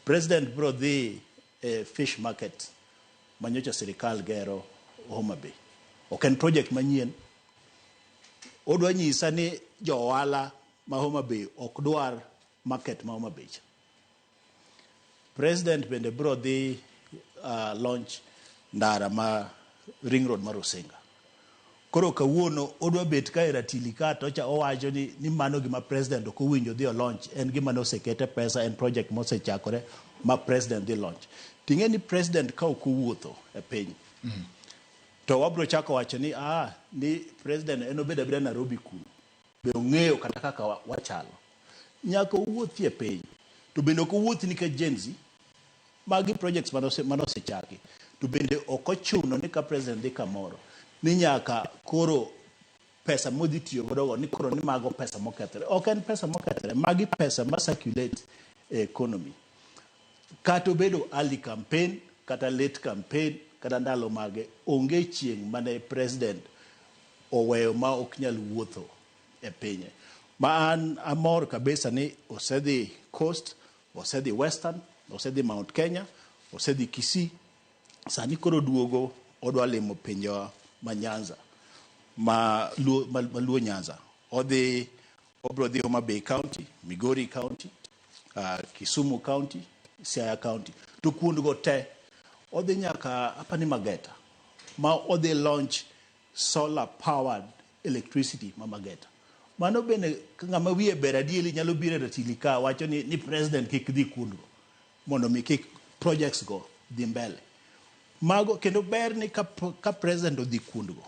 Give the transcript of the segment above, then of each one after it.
President biro dhi e fish market manyocha sirikal gero Homa Bay. Ok en project manyien. Odwa nyisa ni jo ohala ma Homa Bay ok dwar market ma Homa Bay cha. President bende biro dhi launch ndara ma ring road mar Rusinga. Koro kawuono odwa bet ka e ratili ka to cha owacho ni mano gima president ok owinjo dhi o launch en gima ne osekete pesa en project mosechakore ma president dhi launch. Ting'e ni president ka ok owuotho e piny to wabro chako wacho ni ah ni president en obed abeda Nairobi kuno. Be ong'eyo kata kaka wachalo. Nyaka owuothi e piny. To bende ok owuothi nikech Gen Z. Magi projects mane osechaki. To bende ok ochuno ni ka president dhi kamoro ni nyaka koro pesa modhi tiyo godo go ni koro ni mago pesa mokethore. Ok en pesa mokethore. Magi pesa ma circulate e economy. Kata obedo early campaign, kata late campaign, kata ndalo mage, onge chieng' mane president oweyo ma ok nyal wuotho e pinye. Ma an amor kabisa ni osedhi Coast, osedhi Western, osedhi Mount Kenya, osedhi Kisii. Sani koro duogo odwa limo pinjewa ma Nyanza, ma Luo, ma Luo Nyanza. Odhi, obro dhi Homa Bay County, Migori County, Kisumu County, Siaya County. To kuondgo te, odhi nyaka apani Mageta, ma odhi launch solar powered electricity ma Mageta. Mano bende ng'ama wiye ber adieri nyalo biro e ratili ka wacho ni president kik dhi kuondgo mondo mi kik projects go dhi mbele. Mago kendo ber ni ka president odhi kuondgo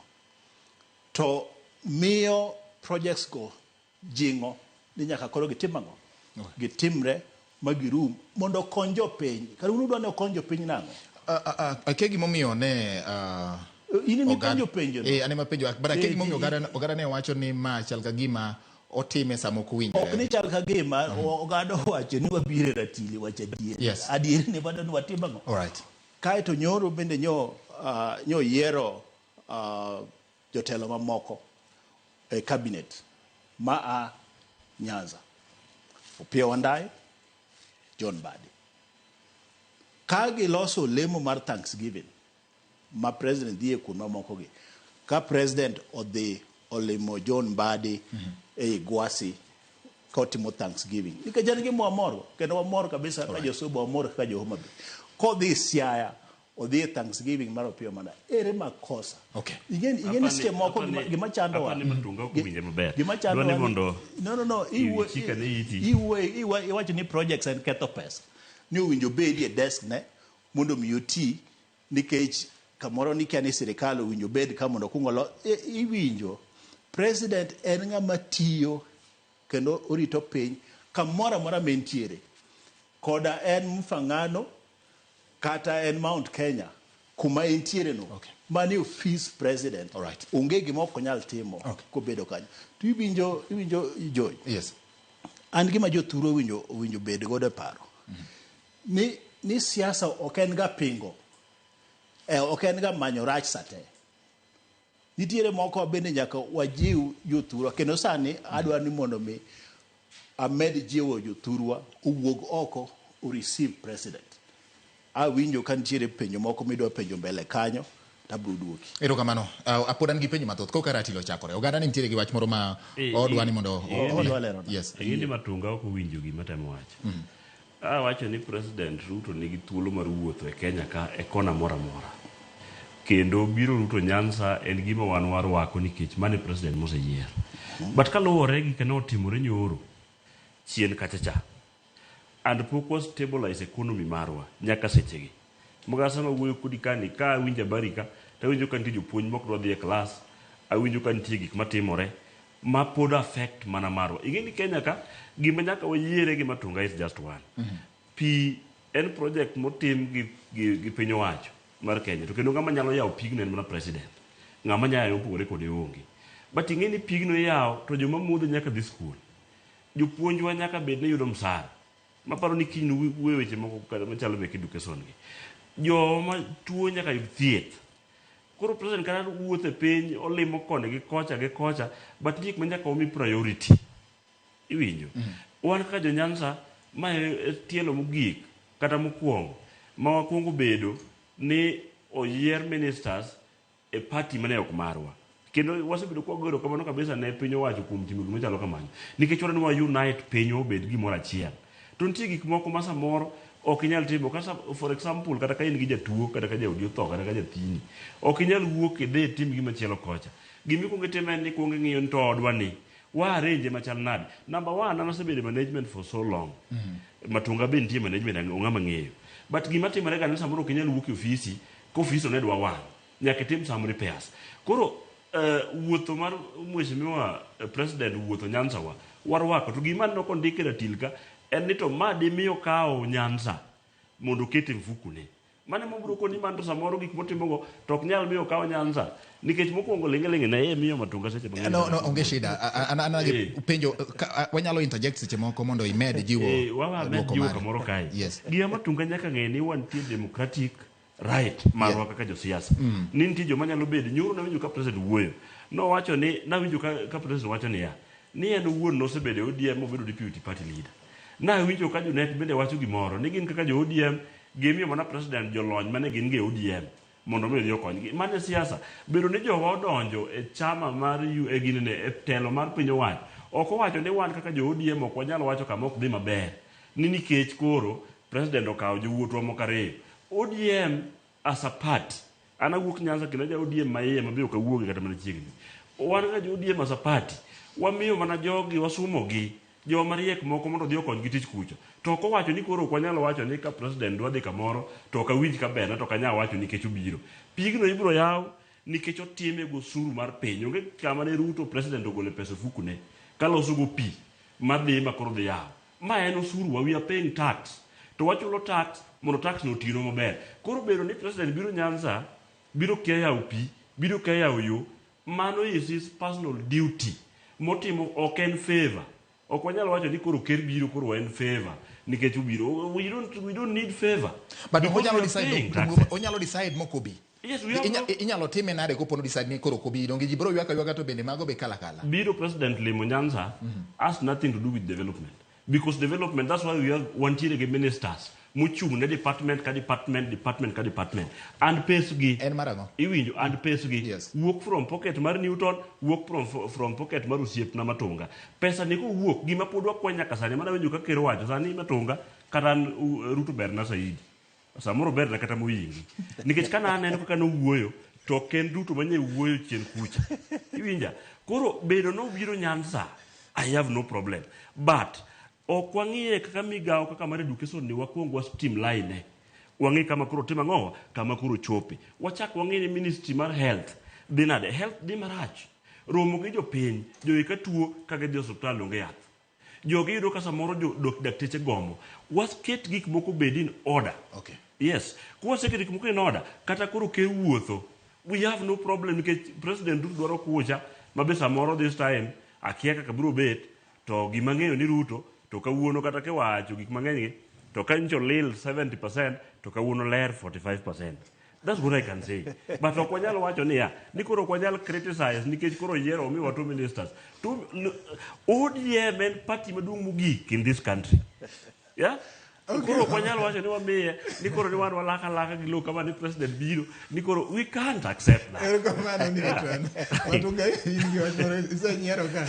to miyo projects go jing'o ni nyaka koro gitim ang'o? Gitimre ma girum mondo okony jopiny. Kar un udwa ni okony jopiny nang'o? Akia gimomiyo ne In ema ipenjo penjo no. An ema penjo, but akia gimomiyo oganda ne wacho ni ma chal ka gima otime sama ok owinjore. Ok ni chal ka gima oganda owacho ni wabiro e ratili wach adier. Adier ni wadwa ni watim ang'o? All right. Kaeto nyoro bende nyo yiero jotelo mamoko e cabinet ma a Nyanza. Opiyo Wandayi, John Mbadi. Ka giloso lemo mar Thanksgiving ma president dhi e kuond mamoko gi, ka president odhi olimo John Mbadi e Gwasi kotimo Thanksgiving. Nikech en gima wamor, kendo wamor kabisa ka josobo wamor kaka jo Homa Bay. Kodhi Siaya, odhi e Thanksgiving mar Opiyo Wandayi. Ere makosa? Ing'e ni seche moko gima chandowa. Apani Matunga ok owinje maber. Gima chandowa Dwa ni ni mondo No, no, no. ichika ne iti. Iwacho ni projects en ketho pesa. Ni owinjo obedi e desk ne mondo mi oti nikech kamoro ni kia ni sirikal owinjo obed ka mondo okuong olo. Iwinjo. President en ng'ama tiyo kendo orito piny kamoro amora ma entiere. Koda en Mfangano kata en Mount Kenya kuma entiere no. Mani office president. Onge gima ok onyal timo kobedo kanyo. To iwinjo George. An gima jothuru owinjo bed godo e paro. Ni siasa ok en ga pingo. Ok en ga manyo rach sate. Nitiere moko bende nyaka wajiw jothurwa kendo sani adwa ni mondo mi amed jiwo jothurwa owuog oko o receive president. Awinjo ka nitiere penjo moko midwa penjo mbele kanyo to abiro duoki. Erokamano. Pod an gi penjo mathoth. Koka ratilo ochakore. Oganda ni nitiere gi wach moro ma odwa ni mondo Odwa lero na. Yes. Ing'e ni Matunga ok owinjo gima temo wacho. Awacho ni President Ruto nigi thuolo mar wuotho e Kenya ka e kona moro amora. Kendo biro Ruto Nyanza en gima wan warwako nikech mano e president moseyier. But kaluwore gi gik notimore nyoro chien kacha cha, and pok wa stabilize economy marwa nyaka sechegi. Makata sama awuoyo kodi kani, ka awinjo habari ka, to awinjo ka nitie jopuonj mok dwa dhi e klas, awinjo ka nitie gik matimore ma pod affect mana marwa. Ing'e ni Kenya ka, gima nyaka wayiere gi Matunga is just one. Pi en project motim gi piny owacho mar Kenya, to kendo ng'ama nyalo yawo pigno en mana president. Ng'ama nyalo yawo mopogore kode onge. But ing'e ni pigno iyawo to joma modhe nyaka dhi skul. Jopuonjwa nyaka bed ni yudo msara. Maparo ni kiny wuoyo weche moko kata machalo mek education gi. Joma tuo nyaka yud thieth. Koro president kata wuotho e piny olimo koni gi kocha gi kocha, but nitie gik ma nyaka wami priority. Iwinjo? Wan kaka jo Nyanza, ma e tielo mogik. Kata mokwongo, ma wakwongo bedo ni oyier ministers e party mane ok marwa. Kendo wasebedo kwago erokamano kabisa ne piny owacho kuom timo gima chalo kamano. Nikech wadwa ni wa unite pinywa obed gimoro achiel. To nitie gik moko ma samoro ok inyal timo kasa for example kata ka in gi jatuo kata ka jaodi otho kata ka nyathini ok inyal wuok idhi itim gima chielo kocha. Gima ikuongo itimo en ni ikuongo ing'iyo ni to odwa ni wa arrange machal nade. Number one, an asebedo e management for so long. Matunga be nitie management ong'ama ng'eyo. But gima timore ga ni samoro ok inyal wuok e ofisi ka ofis to ne dwa wang'. Nyaka itim some repairs. Koro wuotho mar mheshimiwa president wuotho Nyanza wa warwako to gima aneno kondik e ratil ka en ni to ma dimi okawo Nyanza mondo oket e mfukune. Mano ema obiro koni man to samoro gik motimogo to ok nyal miyo okaw Nyanza nikech mokwongo ling'ling' ne iye miyo Matunga seche mang'eny. No, onge shida. An gi penjo wanyalo interject seche moko mondo imed jiwo Wawa med dwoko jiwo mari. kamoro kae. Yes. Gima Matunga nyaka ng'e ni wantie democratic right marwa kaka josiasa. Ni nitie joma nyalo bedo nyoro nawinjo ka president wuoyo. Nowacho ni nawinjo ka president wacho niya ni en owuon nosebedo e ODM mobedo deputy party leader. Nawinjo ka Junet bende wacho gimoro ni gin kaka jo ODM gimiyo mana president jolony mane gin go e ODM mondo mi odhi okonygi. Mano e siasa. Bedo ni jowa odonjo e chama mar U, e ginene e telo mar piny owacho. Ok owacho ni wan kaka jo ODM ok wanyal wacho kama ok dhi maber. Ni nikech koro president okawo jowuotwa moko ariyo. ODM as a party, an awuok Nyanza kendo ja ODM ma iye ma be ok awuoge kata mana chiegni. Wan kaka jo ODM as a party, wamiyo mana jogi, wasumogi, joma mariek moko mondo odhi okonygi tich kucho. To ok owacho ni koro ok wanyal wacho ni ka president dwa dhi kamoro to ok awinj ka berna to ok anyal wacho nikech obiro. Pigno ibiro yaw nikech otime gi osuru mar piny. Onge kama ne Ruto president ogole pesa ofukune kaloso go pi madhi ma koro dhi yawo. Ma en osuru wa, we are paying tax. To wachulo tax mondo tax no otinwa maber. Koro bedo ni president biro Nyanza, biro kia yawo pi, biro kia yawo yo, mano is his personal duty. Motimo ok en favor. Ok wanyal wacho ni koro ker biro koro en favor nikech obiro. We don't need favor. But Because onyalo we are decide paying taxes. onyalo decide mok obi. Yes, we have no- Inyalo time nade kopo no decide ni koro ok obi donge ji biro ywak aywaka to bende mago be kala kala. Biro president limo Nyanza has nothing to do with development. Because development, that's why we have wantiere gi ministers mochung' ne department ka department, department ka department. And pes gi En mar ang'o? iwinjo and pes gi wuok from pocket mar Newton, wuok from pocket mar osiepna Matunga. Pesa ni kowuok, gima pod wakwa nyaka sani, mana winjo ka ker owacho sani Matunga kata an Ruto berna saidi. Samoro berna kata moyingi. Nikech kana aneno kaka nowuoyo, to ok en Ruto manye wuoyo chien kucha. Iwinja? Koro bedo nobiro Nyanza, I have no problem. But ok wang'iye kaka migawo kaka mar education ni wakwong wa streamline. Wang'i kama koro timo ang'o? Kama koro chope. Wachak wang'i ni ministry mar health dhi nade? Health dhi marach. Romo gi jopiny, jogi ka tuo ka gidhi osiptal onge yath. Jogi yudo ka samoro jo dakteche gomo. Waket gik moko bed in order. Yes. Kwaseketo gik moko in order, kata koro ker wuotho, we have no problem nikech President Ruto dwaro kucha, ma be samoro this time akia kaka biro bet, to gima ng'eyo ni Ruto, to kawuono kata kiwacho gik mang'eny gi, to ka nyocha olil 70%, to kawuono ler 45%. That's what I can say. But ok wanyal wacho niya, ni koro ok wanyal criticize nikech koro oyiero omiwa two ministers. Two, ODM en party maduong' mogik in this country. Yeah? Koro ok wanyal wacho ni wamiye, ni koro ni wan walaka alaka gi lowo kama ni president biro, ni koro we can't accept that. Erokamano Newton. Matunga in gi wach moro isenyiero ka.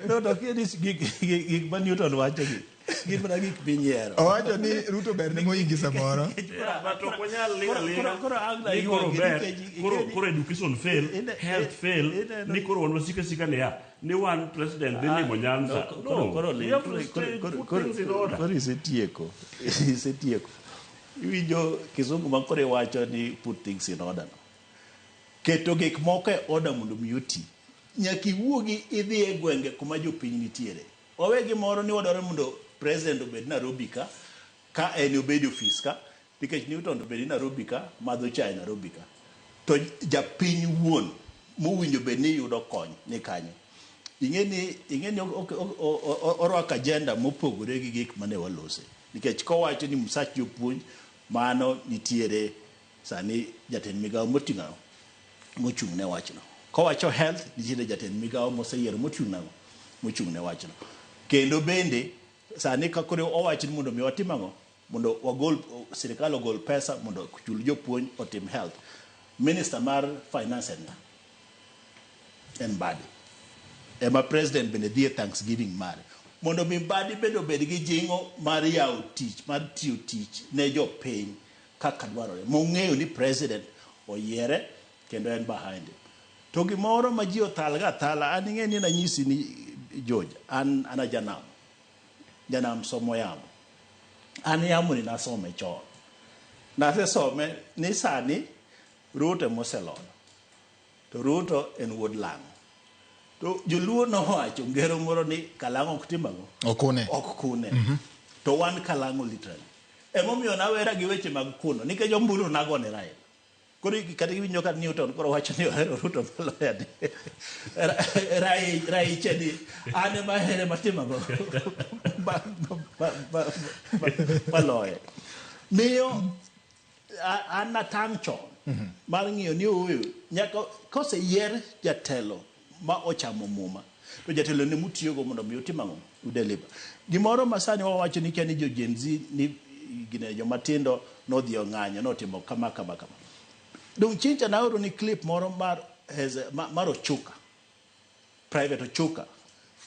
No, to kia ni gik ma Newton wacho gi gin mana gik minyiero. Owacho ni Ruto ber ne moingi samoro. Yeah, but ok wanyal ling' aling'a Koro ang' ni koro naywagi ber, nikech koro education fail, health fail, ni koro wan wasika sika niya, ni wan president dhi limo Nyanza. No, we have to stay, put things in order. Koro isetieko. Isetieko. Iwinjo kisungu ma koro iwacho ni put things in order no. Keto gik moko e order mondo mi oti. Nyaka iwuogi idhi e gwenge kuma jopiny nitiere. Wawe gimoro ni wadwaro mondo president obed Nairobi ka, ka en obed e ofis ka, nikech Newton obed Nairobi ka, madho chae Nairobi ka. To japiny wuon mowinjo bed ni yudo kony ni kanyo. Ing'e ni orwako agenda mopogore gi gik mane walose. Nikech kowacho ni msach jopuonj, mano nitiere sani jatend migawo moting'o ang'o? Mochung' ne wachno. Kowacho health, nitiere jatend migawo moseyiero mochung' nang'o? Mochung' ne wachno. Kendo bende sani ka koro owacho ni mondo mi watim ang'o? Mondo wagol sirikal ogol pesa mondo ochul jopuonj otim health. Minister mar finance en ng'a? En Mbadi. Ema president bende dhi e Thanksgiving mare. Mondo mi Mbadi bende obed gi jing'o mar yawo tich, mar tiyo tich ne jopiny kaka dwarore. Mong'eyo ni president oyiere kendo en behind him. To gimoro ma ji othalga athala, an ing'e ni nanyisi ni George, an a janam. Janam somo yamo. An yamo ni nasome chon. Nasesome ni sani Ruto emoseloyo. To Ruto en wuod Lang'o. To joluo nowacho ngero moro ni kalang'o ok tim ang'o? Okune. Ok kune. To wan kalang'o literally. Emomiyo nawera gi weche mag kuno nikech ombulu nagone Raila. Koro kata iwinjo ka Newton koro wacho ni ohero Ruto moloyo ni Raiche ni an ema ahere matimo ang'o maloye. Miyo an natang' chon mar ng'iyo ni ooyo nyaka koseyier jatelo ma ochamo muma to jatelo ne mutiyogo mondo mi utim ang'o udeliver. Gimoro ma sani wawacho ni kia ni jo Gen Z ni gine joma tindo nodhi ong'anyo notimo kama kama kama. Dong' chieng' cha naoro ni clip moro mar mar Ochuka, Private Ochuka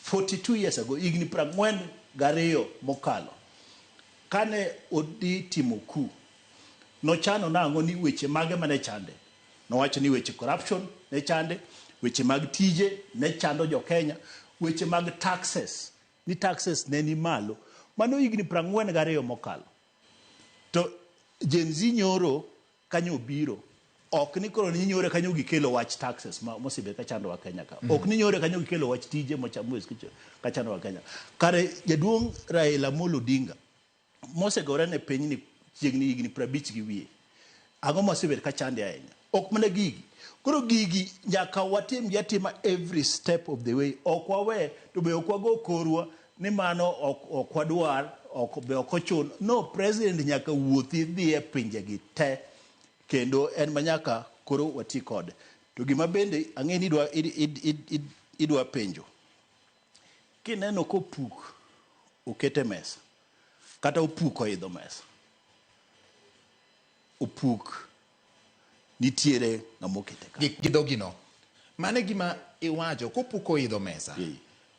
42 years ago, higni 42 mokalo, kane odhi timo coup, nochano nang'o ni weche mage mane chande. Nowacho ni weche corruption ne chande, weche mag tije ne chando jo Kenya, weche mag taxes, ni taxes ne ni malo. Mano higni 42 mokalo. To Gen Z nyoro kanyo obiro. Ok ni koro ni nyoro kanyo gikelo wach taxes ma mosebet ka chandowa Kenya ka. Ok ni nyoro kanyo gikelo wach tije ka chandowa Kenya. Kare jaduong' Raila Amolo Odinga mosegore ne pinyni chiegni higni 50 gi wiye. Ang'o mosebet ka chande ahinya? Ok mana gigi. Koro gigi nyaka watim gi atima every step of the way. Ok wawe to be ok wago korwa ni mano ok wadwar, ok be ok ochun. No, president nyaka wuothi dhi e pinje gi te kendo en manyaka koro wati kode. To gima bende ang'e ni idwa penjo. Kineno kopuk okete mesa kata opuk oidho mesa, opuk nitiere ng'ama okete ka. Gi dhogino. Mano e gima iwacho kopuk oidho mesa.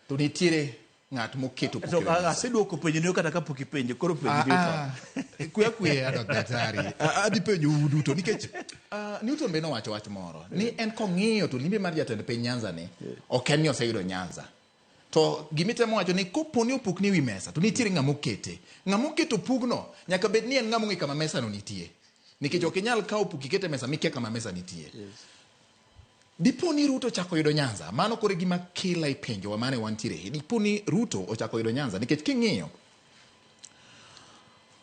To nitiere ng'at moketo puk To e wi mesa. aseduoko penjo ni kata kapok ipenjo, koro penjo Newton. Kwe kwe adok daktari. Adhi penjo u duto nikech Newton be nowacho wach moro ni en kong'iyo to limbe mar jatend piny Nyanza ni ok en ni oseyudo Nyanza. To gimitemo wacho ni kopo ni opuk ni wi mesa to nitiere ng'ama okete. Ng'ama oketo pugno nyaka bed ni en ng'ama ong'e kama mesa no nitie. Nikech ok inyal kawo puk ikete mesa mikia kama mesa nitie. Dipo ni Ruto ochako yudo Nyanza, mano koro e gima kila ipenjowa mane wantiere. Dipo ni Ruto ochako yudo Nyanza nikech king'iyo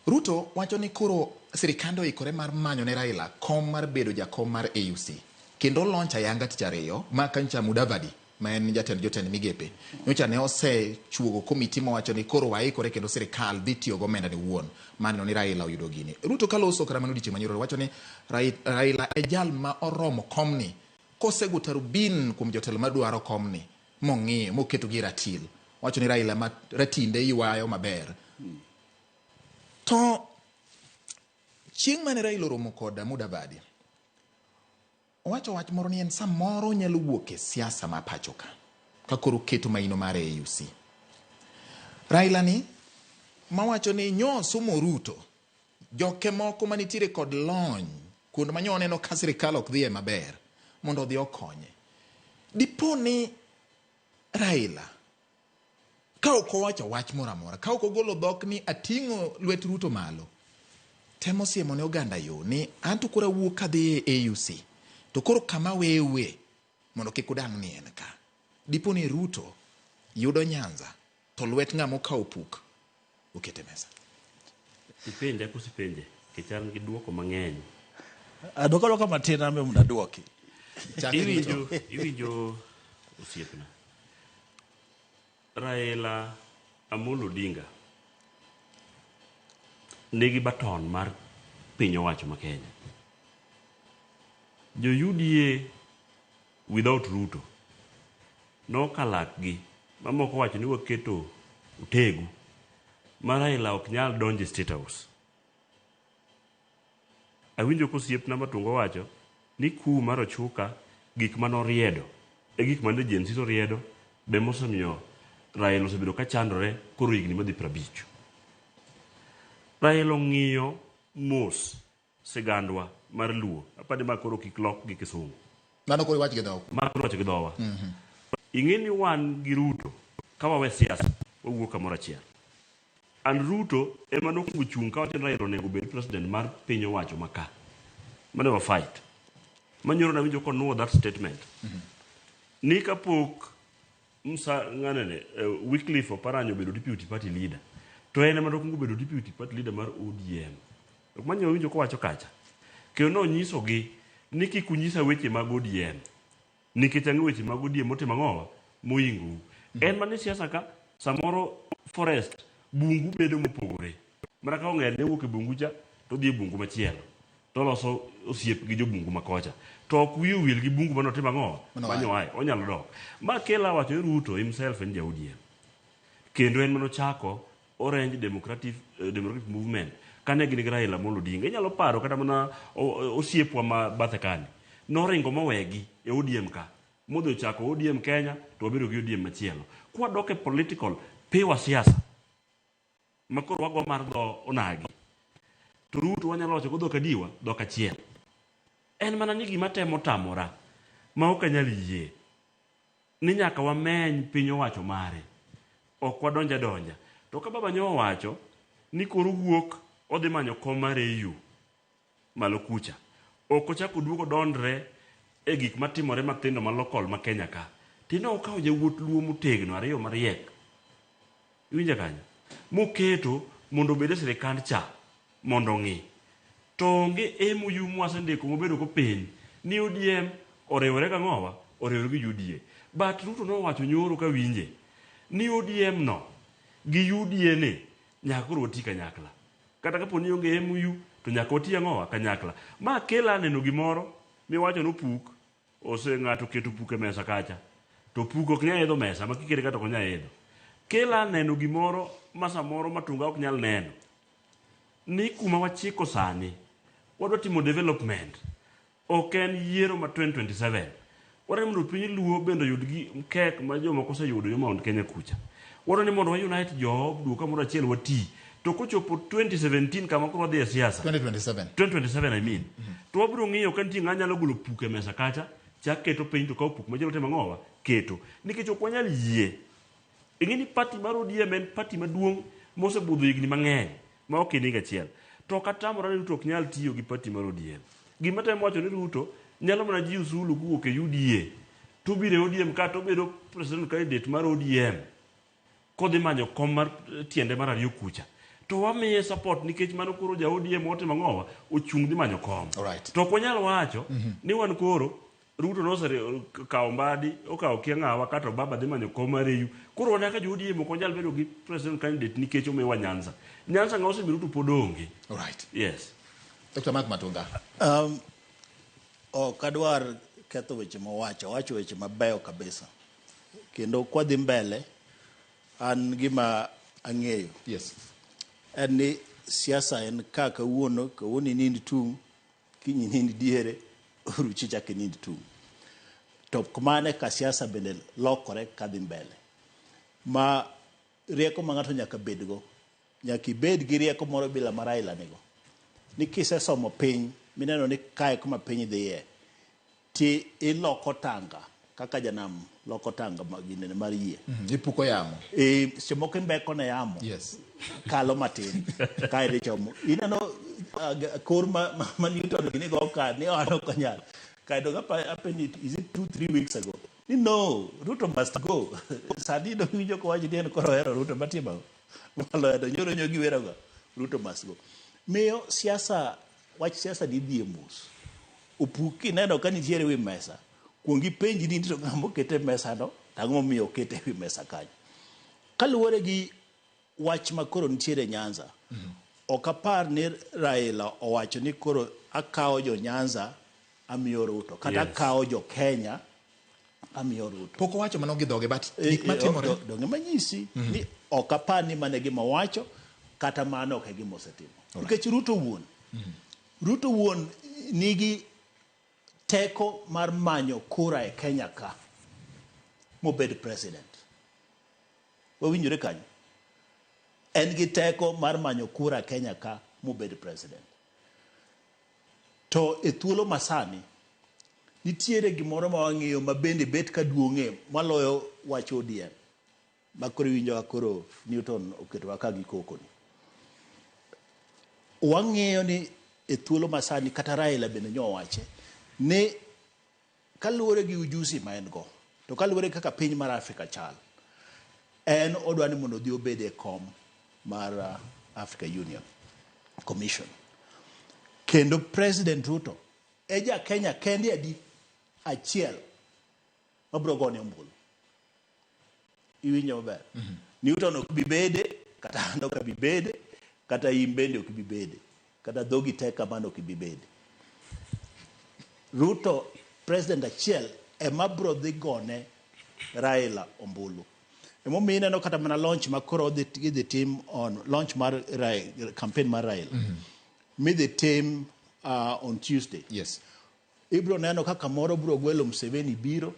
Ruto wacho ni koro sirikande oikore mar manyo ne Raila kom mar bedo jakom mar AUC. Kendo launch ayanga tich ariyo ma kanyocha Mudavadi ma en jatend jotend migepe nyocha ne osechuogo komiti mowacho ni koro waikore kendo sirikal dhi tiyo gomenda ne wuon mar neno ni Raila oyudo gini. Ruto kaloso kata mana odiochieng' manyoro wacho ni Raila e jal ma oromo komni kosego tarubin kuom jotelo madwaro komni mong'iyo moketo gi ratil. Wacho ni Raila ma ratinde ywayo maber. To chieng' mane Raila oromo kod Mudavadi, owacho wach moro ni en samoro onyalo wuok e siasa ma pacho ka, ka koro oketo maino mar AUC. Raila ni mawacho ni nyo somo Ruto, joke moko manitiere kod lony kuond ma nyo oneno ka sirikal ok dhiye maber mondo odhi okonye. Dipo ni Raila ka ok owacho wach moro amora, ka ok ogolo dhok ni ating'o lwet Ruto malo, temo siemo ne oganda yo ni anto koro awuok kadhi e AUC to koro kama wewe mondo kik udang' ni en ka. Dipo ni Ruto yudo Nyanza to lwet ng'ama okawo puk okete mesa. Ipenja koso ipenje? Nikech an gi duoko mang'eny. Aduoka aduoka matin an be mondo aduoki. Chak Newton. Iwinjo osiepna. Raila Amolo Odinga nigi baton mar piny owacho ma Kenya. Jo UDA without Ruto nokalakgi mamoko wacho ni waketo otegu ma Raila ok nyal donjo e State House. Awinjo ka osiepna Matungo wacho ni coup mar Ochuka gik mane oriedo e gik mane Gen Z oriedo be mosemiyo Raila osebedo ka chandore koro higni madhi 50. Raila ong'iyo mos sigandwa mar Luo. Apani ma koro kik lok gi Kisungu. Mano koro iwach gi dhok. Ma koro iwacho gi dhowa. Ing'e ni wan gi Ruto ka wawe siasa wawuok kamoro achiel. And Ruto ema nokwongo chung' kawacho ni Raila onego obed president mar piny owacho ma ka. Mane wa fight. Manyoro nawinjo konuo that statement. Ni kapok Musa ng'anene Wycliffe Oparanya obedo deputy party leader to en ema nokwongo bedo deputy party leader mar ODM. Ok manyo winjo kowacho kacha. Kendo nonyisogi ni kik unyisa weche mag ODM nikech ang'e weche mag ODM motimo ang'owa moingou. En mana e siasa ka samoro forest bungu bedo mopogore. Mana ka ong'er ne wuok e bungu cha to odhi e bungu machielo. To oloso osiep gi jobungu ma kocha. To ok wiye owil gi bungu mane otimo ang'owa? Mane oaye. Onyalo dok. Ma kela wacho ni Ruto himself en ja ODM. Kendo en mane ochako Orange Democratic, Democratic Movement kane gin gi Raila Amolo Odinga. Inyalo paro kata mana osiepwa ma bathe kani. Noringo mowegi e ODM ka. Modhi ochako ODM Kenya to wabedo gi ODM machielo. Kwadok e political pure siasa ma koro wago mar dho onagi to Ruto wanyalo wacho go dhok adiwa dhok achiel. En mana ni gima temo tamora ma ok anyal yie ni nyaka wameny piny owacho mare. Ok wadonj adonja. To ka baba nyo owacho ni koro wuok odhi manyo kom mar AU malo kucha. Ok ochak oduog odondre e gik matimore mathindo ma local ma Kenya ka. Tinde okawo jawuot Luo motegno ariyo mariek. Iwinja kanyo? Moketo mondo obed e sirikand cha mondo ong'i. To onge MOU mwasendiko mobedo go piny ni ODM oriwore gang'owa? Oriwore gi UDA. But Ruto nowacho nyoro kawinje ni ODM no gi UDA ni nyaka koro wati kanyakla. Kata kapo ni onge MOU to nyaka wati ang'owa? Kanyakla. Ma kela neno gimoro miwacho ni opuk ose ng'ato oketo puk e mesa kacha to puk ok nyal idho mesa ma kikete kata ok onyal idho. Kela neno gimoro ma samoro Matunga ok nyal neno ni kuma wachiko sani wadwa timo development ok en yiero ma 2027 wadwa ni mondo piny Luo bende oyud gi kek ma jomoko oseyudo yo Mount Kenya kucha. Wadwa ni mondo wa unite jo duo kamoro achiel wati to kochopo 2017 kama koro wadhi e siasa 2027. 2027 I mean. To wabiro ng'iyo ka nitie ng'a nyalo golo puk e mesa kacha chak keto piny to kawo puk machielo timo ang'owa keto nikech ok wanyal yie ing'e ni party mar ODM en party maduong' mosebudho higni mang'eny ma ok en higa achiel to ok atamora ni Ruto ok nyal tiyo gi party mar ODM gima temo wacho ni Ruto nyalo mana jiuzulu kowuok e UDA to obiro e ODM ka to obedo president candidate mar ODM kodhi manyo kom mar tiende mar ariyo kucha to wamiye support nikech mano koro ja ODM otimo ang'owa ochung' dhi manyo kom Alright. to ok wanyal wacho ni wan koro Ruto nosekawo Mbadi okawo kia ng'awa kata baba dhi manyo kom mar AU koro wan kaka jo ODM ok wanyal bedo gi president candidate nikech omiwa Nyanza Nyanza ng'a osemiyo Ruto pod onge Alright. yes Dr. Mark Matunga. Ok adwar ketho weche mowacho, owacho weche mabeyo kabisa. Kendo kwadhi mbele, an gima ang'eyo Yes. en ni siasa en ka kawuono, kawuono inind tung', kiny inind diere, oruchi ichak inind tung'. To mane ka siasa bende lokore kadhi mbele. Ma rieko ma ng'ato nyaka bedgo, nyaka ibed gi rieko moro bila ma Raila nigo. Ni kisesomo piny, mineno ni kae kuma piny dhiye, ti iloko tanga kaka janam loko tanga ginene mar yie. Ipuko yamo. E, seche moko imbeko ne yamo. Yes. Kalo matin. Kae to ichomo. Ineno kor ma Newton gini go ka ni an ok anyal. Kae to apenji, is it 2-3 weeks ago? Ni no, Ruto must go. Sani dong iwinjo kowacho ni en koro ohero Ruto matimo ang'o? Moloyo to nyoro nyo giwerogo. Ruto must go. Miyo siasa, wach siasa ni dhie mos. Opuk kineno ka nitiere wi mesa, kuong ipenji ni to ng'ama okete e mesa no, to ang'o momiyo okete e wi mesa kanyo. Kaluwore gi wach ma koro nitiere Nyanza, ok apar ni Raila owacho ni koro akawo jo Nyanza amiyo Ruto, kata akawo jo Kenya amiyo Ruto. Pok owacho mano gi dhoge, but gik matimore. Donge manyisi ni ok apar ni mano e gima owacho, kata mano ok e gima osetimo. Nikech Ruto wuon, Ruto wuon nigi teko mar manyo kura e Kenya ka mobed president. Wawinjore kanyo? En gi teko mar manyo kura Kenya ka mobed president. To e thuolo masani, nitiere gimoro ma wang'iyo ma bende bet ka duong'e maloyo wach ODM. Ma koro iwinjo ka koro Newton oketowa ka gi koko ni. Wang'iyo ni e thuolo masani kata Raila bende nyo owache ni kaluwore gi ujuzi ma en go to kaluwore kaka piny mar Afrika chal, en odwa ni mondo odhi obed e kom mar Africa Union Commission. Kendo President Ruto e ja Kenya kende adi achiel mabiro gone ombulu. Iwinjo maber? Newton ok bi bede, kata an ok abi bede, kata in bende ok bi bede, kata dhogi tek kamano ok bi bede. Ruto president achiel ema biro dhi gone Raila ombulu. Emomiyo ineno kata mana launch ma koro idhi tim on launch mar campaign mar Raila. Midhi tim on Tuesday. Yes. Ibiro neno kaka moro biro gwelo Museveni biro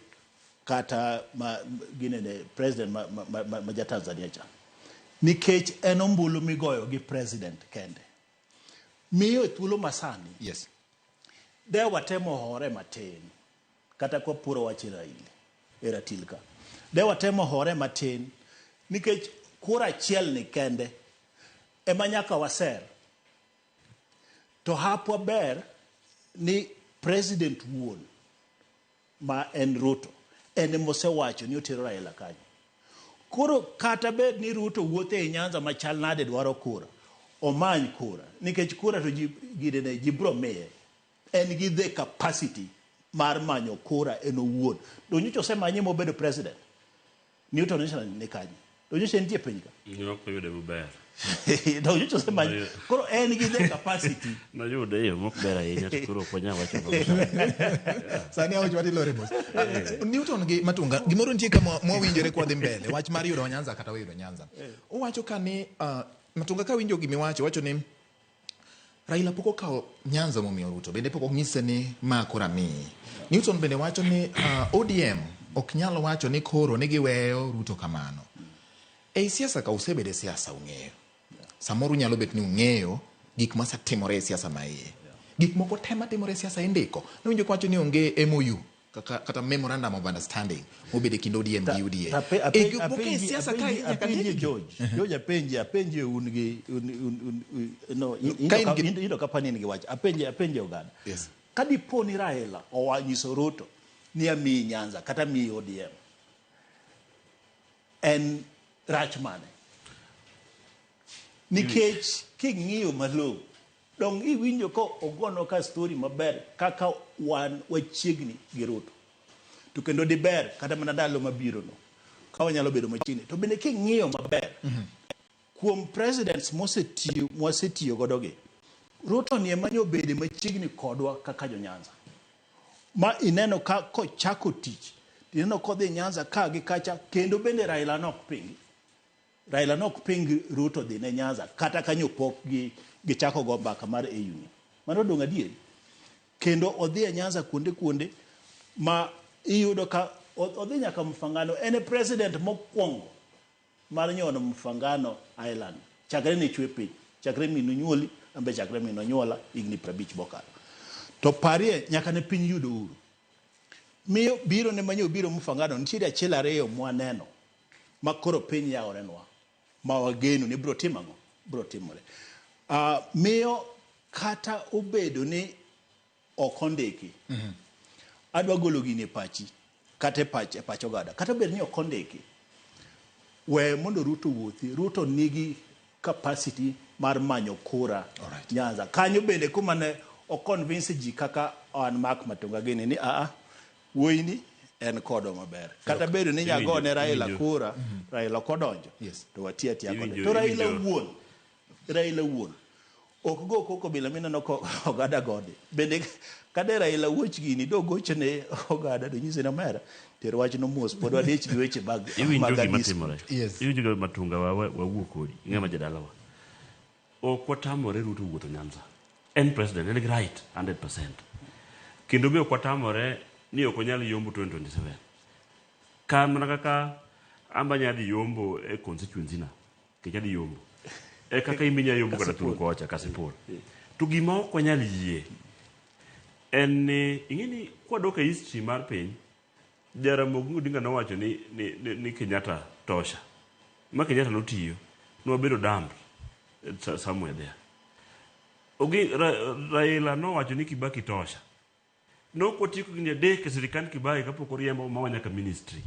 kata ma ginene president ma ja Tanzania cha. Nikech en ombulu migoyo gi president kende. Miyo e thuolo masani. Yes. De watemo hore matin kata kwa puro wach Raila e ratil ka. De watemo hore matin nikech kura achiel ni kende ema nyaka waser. To hapwa ber ni president wuon ma en Ruto en emosewacho ni otero Raila kanyo. Koro kata bed ni Ruto wuotho ei Nyanza machal nade dwaro kura, omany kura nikech kura to ji ginene ji biro miye. En gi the capacity mar manyo kura en owuon. To nyocha osemanye mobedo president. Newton nyocha ni kanye? To nyocha nitie piny ka. Ne ok oyude maber. To nyocha osemanye. Koro en gi the capacity. Noyude e yo mok ber ahinya to koro ok wanyal wacho maber. Sani awach wati lore mos. Newton gi Matunga, gimoro nitie ka mwawinjore kwa dhi mbele, wach mar yudo Nyanza kata yudo Nyanza. Owacho ka ni Matunga ka winjo gimiwacho, owacho ni Raila pok okawo Nyanza momiyo Ruto, bende pok onyise ni ma koro amiyi. Newton bende wacho ni ODM ok nyal wacho ni koro ni giweyo Ruto kamano. Ei siasa ka usebedo e siasa ung'eyo. Samoro unyalo bet ni ung'eyo gik masetimore e siasa ma iye. Gik moko te matimore e siasa indiko. Nawinjo kawacho ni onge MOU kata Memorandum of Understanding mobedo e kind ODM gi UDA. E gik moko e siasa ka nyaka apenji ndikgi. George, George apenji un gi un no Ka in gi- ino kapani in gi wach. Apenji oganda. Yes. Ka dipo ni Raila owanyiso Ruto ni amiyi Nyanza kata amiyi ODM. En rach mane? Nikech king'iyo malong'o dong iwinjo ka ogonwa ka story maber kaka wan wachiegni gi Ruto. To kendo diber kata mana ndalo mabiro no ka wanyalo bedo machiegni. To bende king'iyo maber kuom presidents mwasetiyo godo gi, Ruto ni ema nyo obede machiegni kodwa kaka jo Nyanza. Ma ineno ka kochako tich, ineno kodhi Nyanza ka gi kacha, kendo bende Raila nok pingi. Raila nok ping Ruto dhi ne Nyanza kata kanyo pok gi gichako go mbaka mar AU ni. Mano dong' adieri. Kendo odhi e Nyanza kuonde kuonde ma iyudo ka odhi nyaka Mfangano. En e president mokwongo mar nyono Mfangano Island. Chakre ne chwe piny, chakre minu nyuoli, ambe chakre minu nyuola higni 50 mokalo. To parie nyaka ne piny yudo uhuru. Miyo biro ne manyo biro Mfangano nitiere achiel ariyo mwaneno ma koro piny yaworenwa ma wageno ni biro timo ang'o? Biro timore. Miyo kata obedo ni ok ondiki, adwa golo gini e pachi kata e pach oganda. Kata obedo ni ok ondiki, we mondo Ruto wuothi. Ruto nigi capacity mar manyo kura Nyanza. Kanyo bende kuma ne o convince ji kaka an Mark Matunga gini ni wuoyini en kodwa maber. Kata bedo ni nyagone Raila kura, Raila ok odonjo. Yes. To watiyo atiya kode. To Raila wuon ok go koko bila mineno ko oganda gode. Bende kade Raila wuoch gini do gochne oganda to nyise ni omera ter wachno mos pod wadich gi weche mag Iwinjo gima timore. Yes. Iwinjo gima Matunga wawuo kodi. Ing'ama jadalawa. Ok watamore Ruto wuotho Nyanza. En president, en gi right 100%. Kendo be ok watamore ni ok onyal yombo 2027. Ka mana kaka amba nya dhi yombo e constituency na, nikech adhi yombo. E kaka in be inya yombo kata thuru kocha, Kasipul. To gima ok wanyal yie en ni ing'e ni kwadok e history mar piny, Jaramogi Odinga nowacho ni, ni, ni, ni Kenyatta tosha. Ma Kenyatta notiyo, nwabedo dumped somewhere there. Ogi, Ra, Raila nowacho ni Kibaki tosha. Nok watieko higni adek e sirikand Kibaki kapok oriembo mawa nyaka ministry.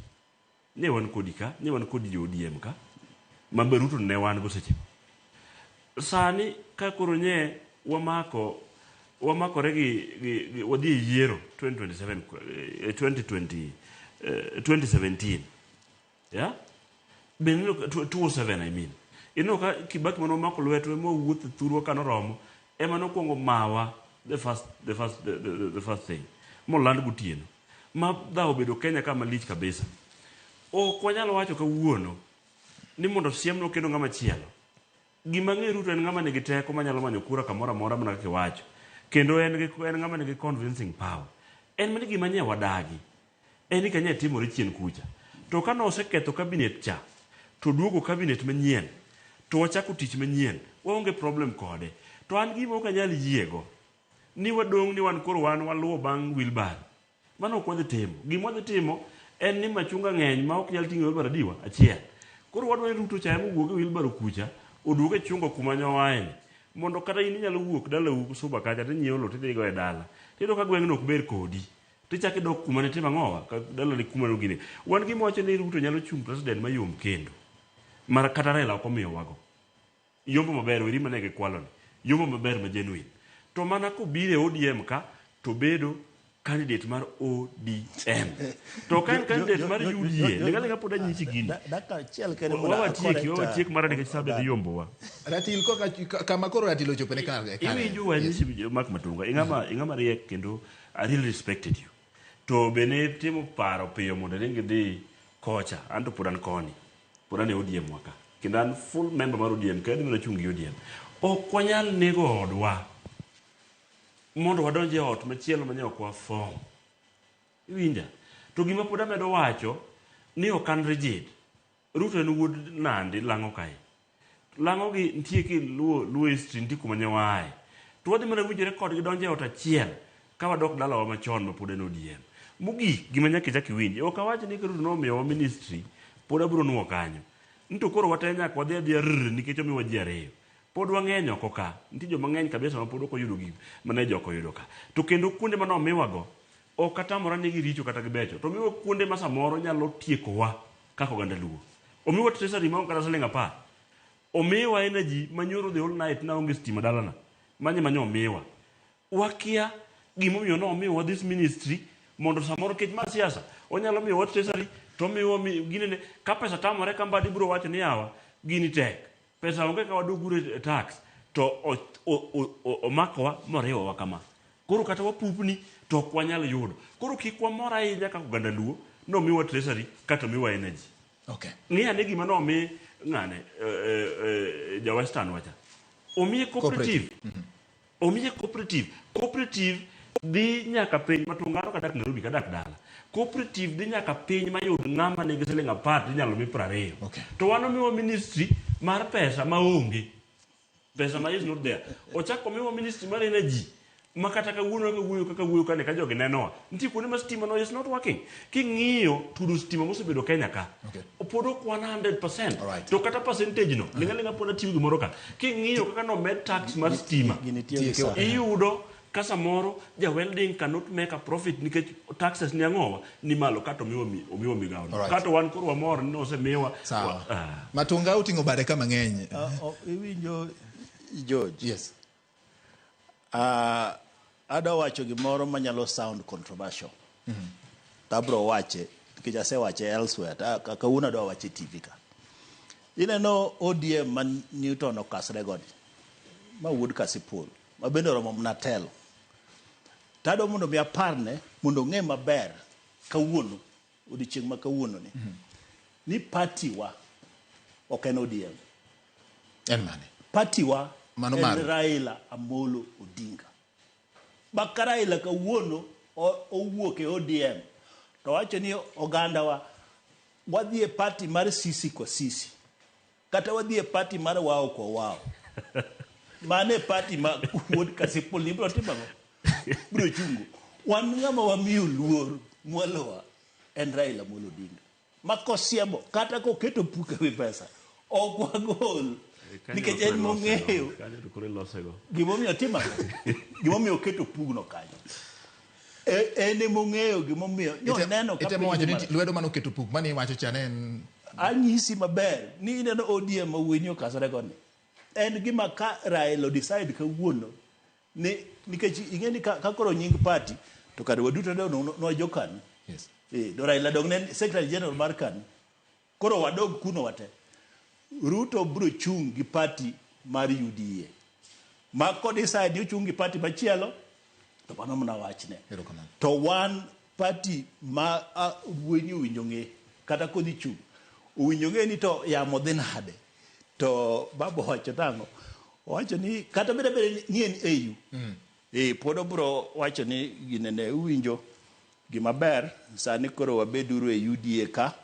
Ne wan kodi ka, ne wan kodi jo ODM ka, ma be Ruto ne wan go seche go. Sani ka koro nye wamako wamakore gi, gi, gi wadhi e yiero 2027 eh, 2020 eh, 2017 yeah? Be ineno ka- 207 I mean. Ineno ka Kibaki mane omako lwetwa ema wawuotho thurwa ka noromo ema nokwongo mawa the first, the first, the, the, the first thing moland gotieno ma dhawo obedo Kenya ka malich kabisa. Ok wanyal wacho kawuono ni mondo siemnwa kendo ng'ama chielo. Gima ang'eyo Ruto en ng'ama nigi teko manyalo manyo kura kamoro amora mana kaka iwacho. Kendo en gi en ng'ama nigi convincing power. En mana gima nye wadagi. En ni kanye timore chien kucha. To ka noseketho cabinet cha, to duogo cabinet manyien, to wachako tich manyien, waonge problem kode. To an gima ok anyal yiego, ni wadong' ni wan koro wan waluwo bang' wheelbarrow. Mano ok wadhi timo. Gima wadhi timo en ni machunga ng'eny ma ok nyal ting'o wheelbarrow adiwa achiel. Koro wadwa ni Ruto cha ema owuog e wheelbarrow kucha, oduog e chungo kuma nyowaeni. Mondo kata in inyalo wuok dalau Suba kacha tinyiewo lo tidhigo e dala. Tiyudo ka gweng'no ok ber kodi. Tichako idok kuma nitimo ang'owa? Ka dalani kuma nogine. Wan gima wacho ni Ruto nyalo chung' president mayom kendo. Mar kata Raila ok omiyowago. Yombo maber weri mane gikwaloni. Yombo maber ma genuine. To mana kobiro e ODM ka to bedo candidate mar ODM. To ka en candidate mar UDA, ling' aling'a pod anyisi gini. Dakika achiel kende mondo Wawatieki, acorrect, wawatiek mara nikech sa be dhi yombowa. Ratil koka kama koro ratil ochopo ne kar kare. Iwinjo wanyisi Mark Matunga, ing'ama ing'ama riek kendo I really respected you. To be ne timo paro piyo mondo iring idhi kocha, an to pod an koni. Pod an e ODM wa ka. Kendo an full member mar ODM, kendo adhi mana chung' gi ODM. Ok wanyal nego odwa mondo wadonj e ot machielo manye ok wafom. Iwinja? To gima pod amedo wacho ni ok an rigid. Ruto en wuod Nandi lang'o kae. Lang'o gi nitie kiluwo luo history nitie kuma ne waaye. To wadhi mana winjore kodgi donjo e ot achiel ka wadok dalawa machon ma pod en ODM. Mogik gima nyaka ichak iwinji, ok awach ni Ruto nomiyowa ministry, pod abiro nuo kanyo. Ni to koro wate nyaka wadhi adhiya rr nikech omiwa ji ariyo. Pod wang'eny oko ka, nitie joma ng'eny kabisa ma pod ok oyudo gik mane joko oyudo ka. To kendo kuonde mane omiwago, ok atamora ni giricho kata gibecho, to omiwa kuonde ma samoro nyalo tiekowa kaka oganda Luo. Omiwa treasury maonge kata siling apar. Omiwa energy ma nyoro the whole night naonge stima dalana. Manye manyo omiwa. Wakia gimomiyo nomiwa this ministry mondo samoro kech mar siasa onyalo miyowa treasury to omiwa ginene ka pesa tamore ka Mbadi biro wacho ni yawa gini tek pesa onge ka wadog uru e tax to omakowa moriwowa kama koro kata wapupni to ok wanyal yudo koro kik wamor ahinya kaka oganda Luo nomiwa treasury kata omiwa energy Okay. Ng'i ane gima nomi ng'ane ja Western wacha. Omiye cooperative. Omiye cooperative. Cooperative dhi nyaka piny matungano kadak Nairobi kadak dala. Cooperative dhi nyaka piny mayud ng'ama nigi siling apar tinyalo mi 20. Okay. To wan omiwa ministry mar pesa maonge. Pesa ma is not there. Ochako omiwa ministry mar energy ma kata kawuono kaka wuoyo kaka wuoyo kane ka jogi nenowa. Nitie kuonde ma stima no is not working. King'iyo tudo stima mosebedo Kenya ka. Okay. Pod ok 100%. Alright. To kata percentage no, ling' aling'a pod atiyo gimoro ka. King'iyo kaka nomed tax mar stima. Gini tiyo gi Tiyo sa. Iyudo ka samoro ja welding cannot make a profit nikech taxes ni ang'owa ni malo kata omiwa omiwa migawo. Alright. Kata wan koro wamor ni osemiwa. Sawa. Ah. Matunga oting'o bade ka mang'eny. Iwinjo George. Yes. Adwa wacho gimoro manyalo sound controversial. To abro wache nikech asewache elsewhere. Ta kawuono adwa wache e TV ka. Ineno ODM ma Newton okasre goni. Ma wuod Kasipul. Ma bende oromo mana telo. To adwa mondo mi aparne mondo ong'e maber kawuono, odiochieng' ma kawuono ni. Ni party wa ok en ODM. En mane? Party wa Mano en maru. Raila Amolo Odinga. Ba ka Raila kawuono owuok e ODM to wacho ni ogandawa wadhi e party mar sisi kwa sisi kata wadhi e party mar wao kwa wao. Mano e party ma wuod Kasipul ni biro timo ang'o? Biro chungo. Wan ng'ama wamiyo luor mwalowa en Raila Amolo Odinga. Ma kosiemo kata koketo puk ewi pesa ok wagol nikech en mong'eyo Kanyo to koro ilosego. gimomiyo timo ang'o? Gimomiyo oketo pugno kanyo. En emong'eyo gimomiyo noneno ka Itemo piny wacho ni marach. lwedo mane oketo puk mane iwacho cha ne en Anyisi maber ni ineno ODM ma wuoyi ni okasore go ni. En gima ka Raila decide kawuono ni nikech ing'e ni ka koro nying party to kare waduto ne jo KANU. Yes. To Raila dong ne secretary general mar KANU. Koro wadog kuno wate. Ruto biro chung' gi party mar UDA. Ma kodecide ni ochung' gi party machielo to mano mana wachne. Erokamano. To wan party ma wuoyi ni owinjo ng'e kata kodhi chung' owinjo ng'e ni to yamo dhi nade. To baba owacho nang'o? Owacho ni kata bed abeda ni en AU. Pod obiro wacho ni ginene uwinjo gima ber sani koro wabeduru e UDA ka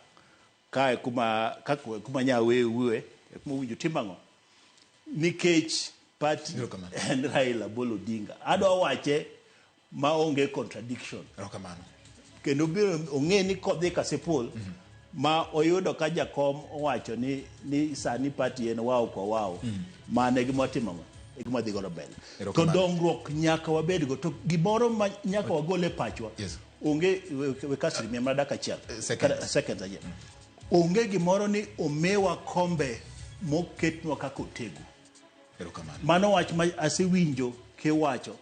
kae kuma ka kuma nyaweuwe e kuma owinjo tim ang'o? Nikech party Erokamano. en Raila Amolo Odinga. Adwa wache maonge contradiction. Erokamano. Kendo biro ong'e ni kodhi Kasipul ma oyudo ka jakom owacho ni sani party en wao kwa wao. Mano e gima watimo ang'o? E gima wadhi godo mbele. To Erokamano. dongruok nyaka wabedgo. To gimoro ma nyaka wagol e pachwa. Yes. Onge we kasri miya mana dakika achiel. Seconds. Kata seconds achiel. Onge gimoro ni omiwa kombe moketnwa kaka otegu. Erokamano. Mano wach ma asewinjo kiwacho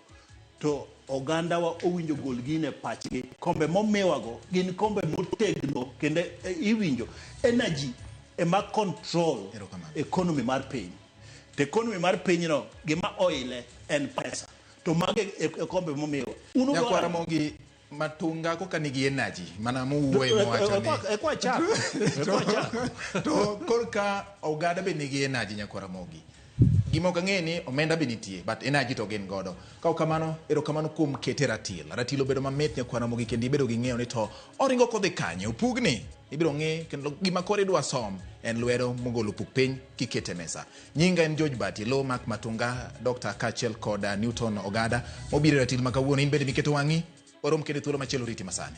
to ogandawa owinjo gol gino e pachgi. Kombe momiwago gin kombe motegno kendo iwinjo energy ema control Erokamano. economy mar piny. To economy mar pinyno gima oile en pesa. To mago e kombe momiwa. Un Nyakwara udwaro Ramogi Matunga koka nigi energy mana mowuoye mowacho ni Ekwa chak. Ekwa chak. to korka oganda be nigi energy nyakwara Ramogi. Gima ok ang'e ni omenda be nitie but energy to gin godo. Ka ok kamano, erokamano kuom kete ratil. Ratil obedo mamit nyakwara Ramogi kendo ibedo gi ng'eyo ni to oringo kodhi kanye. Opugni ibiro ng'i kendo gima koro idwa som en lwedo mogolo puk piny kikete mesa. Nyinga en George Bati, Lo Mark Matunga, Dr. kaachiel kod Newton Ogada mobiro e ratil ma kawuono. In bende miketo wang'i, warom kendo e thuolo machielo riti masani.